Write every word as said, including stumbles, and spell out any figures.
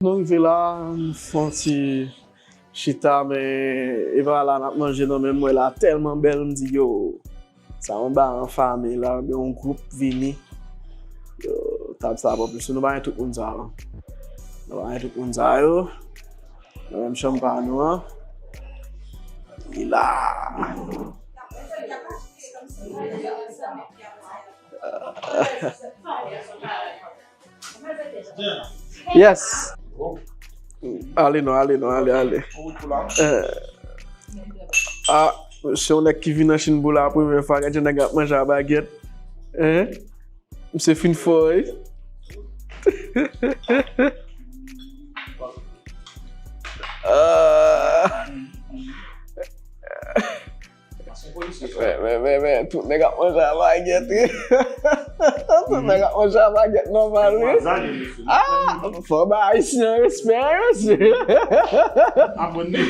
Nou rive la, nou fè yon ti chita, men e pa la n ap manje non, men m wè la tèlman bèl, m di yo, sa yon ba anfami la, oubyen yon gwoup vini. Yo, tab sa pa plis, nou pa gen tout moun sa yo. Nou pa gen tout moun sa yo. Nan menm chanm pa nou an. Li la. Yes. Ale non, ale non, ale, ale. Eh. Ah, se yon nèg ki vin nan Chin pou la premyè fwa, gad jan nèg ap manje a baget. Hein? Misye fin fò, wi. Ah. Men, men, men, men, tout nèg ap manje a baget, wi. Tout nèg ap manje a baget nòmal, wi. Ah, fò ba ayisyen respè, wi, mesye. Abòne.